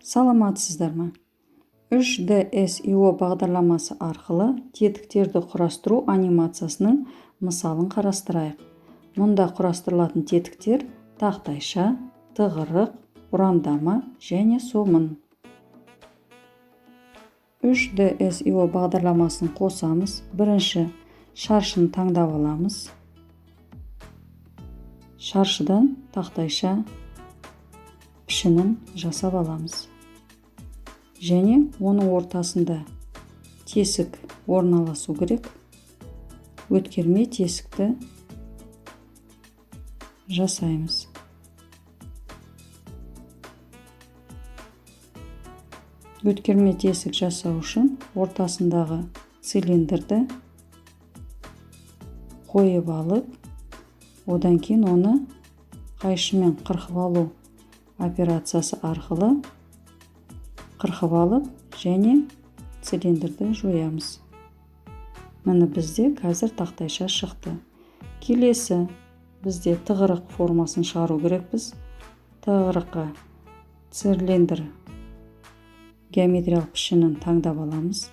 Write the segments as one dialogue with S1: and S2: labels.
S1: Саламатсыздар ма? 3D SEO бағдарламасы арқылы тетіктерді құрастыру анимациясының мысалын қарастырайық. Мұнда құрастырылатын тетіктер тақтайша, тығырық, бұрандама және сомын. 3D SEO бағдарламасын қосамыз. Бірінші шаршыны таңдап аламыз. Шаршыдан тақтайша пішінін жасап аламыз. Және оның ортасында тесік орналасу керек. Өткерме тесікті жасаймыз. Өткерме тесік жасау үшін ортасындағы цилиндрді қойып алып, одан кейін оны қайшымен қырқып алу операциясы арқылы қырқып алып және цилиндрді жоямыз. Міне, бізде қазір тақтайша шықты. Келесі бізде тығырық формасын шығару керекпіз. Тығырыққа цилиндр геометриялық пішінін таңдап аламыз.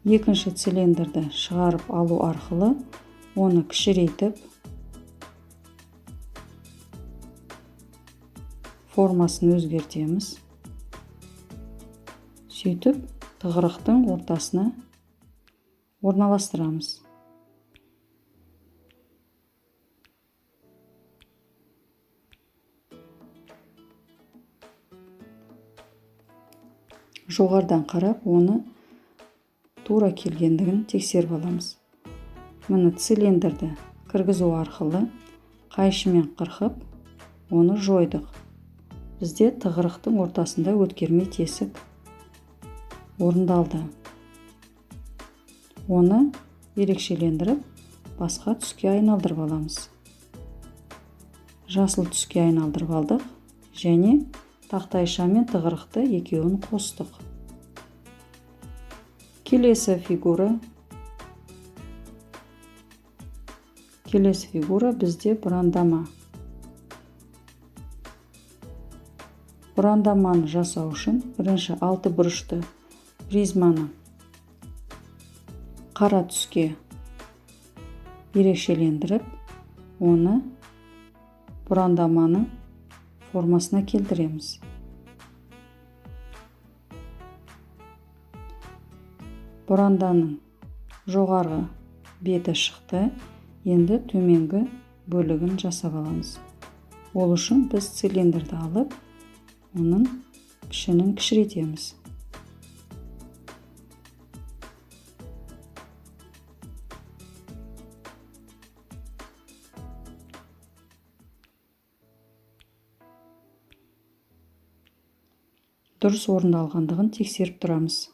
S1: Екінші цилиндрді шығарып алу арқылы оны кішірейтіп формасын өзгертеміз. Сөйтіп тығырықтың ортасына орналастырамыз. Жоғарыдан қарап оны тура келгендігін тексеріп аламыз. Міне, цилиндрді кіргізу арқылы қайшымен қырқып оны жойдық. Бізде тығырықтың ортасында өткерме тесік орындалды. Оны ерекшелендіріп басқа түске айналдырып аламыз. Жасыл түске айналдырып алдық және тақтайша мен тығырықты екеуін қостық. Келесі фигура. Келесі фигура бізде бұрандама. Бұрандаманы жасау үшін бірінші алты бұрышты призманы қара түске ерекшелендіріп, оны бұрандаманың формасына келтіреміз. Бұранданың жоғарғы беті шықты, енді төменгі бөлігін жасап аламыз. Ол үшін біз цилиндрді алып, оның пішінін кішірейтеміз. Дұрыс орындалғандығын тексеріп тұрамыз.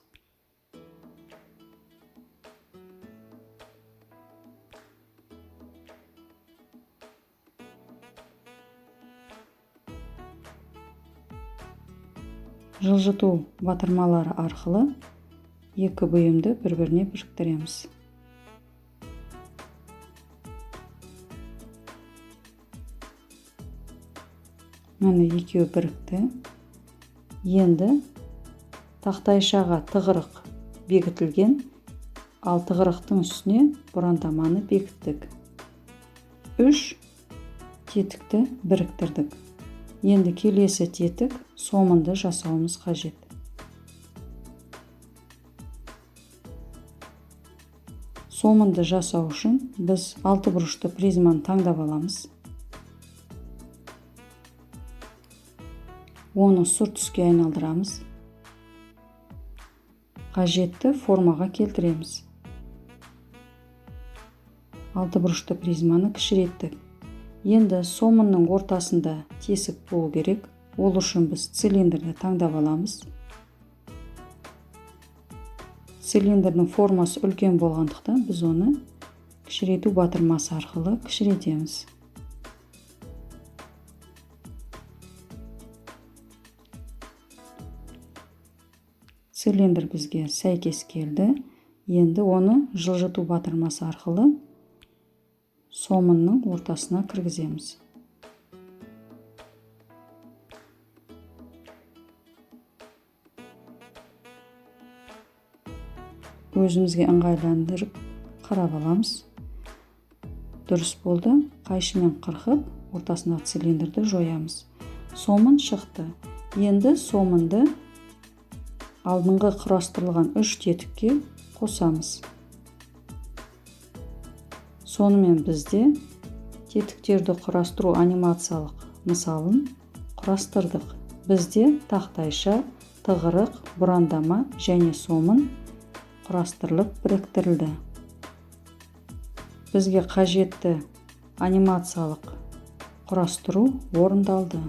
S1: Жылжыту батырмалары арқылы екі бұйымды бір-біріне біріктіреміз. Міне, екеуі бірікті. Енді тақтайшаға тығырық бекітілген, ал тығырықтың үстіне бұрандаманы бекіттік. 3 тетікті біріктірдік. Енді келесі тетік сомынды жасауымыз қажет. Сомынды жасау үшін біз алты бұрышты призманы таңдап аламыз. Оны сұр түске айналдырамыз. Қажетті формаға келтіреміз. Алты бұрышты призманы кішіреттік. Енді сомынның ортасында тесік болу керек. Ол үшін біз цилиндрді таңдап аламыз. Цилиндрдің формасы үлкен болғандықтан біз оны кішірейту батырмасы арқылы кішірейтеміз. Цилиндр бізге сәйкес келді. Енді оны жылжыту батырмасы арқылы сомынның ортасына кіргіземіз. Өзімізге ыңғайландырып қарап аламыз. Дұрыс болды. Қайшымен қырқып, ортасындағы цилиндрді жоямыз. Сомын шықты. Енді сомынды алдыңғы құрастырылған үш тетікке қосамыз. Сонымен, бізде тетіктерді құрастыру анимациялық мысалын құрастырдық. Бізде тақтайша, тығырық, бұрандама және сомын құрастырылып, біріктірілді. Бізге қажетті анимациялық құрастыру орындалды.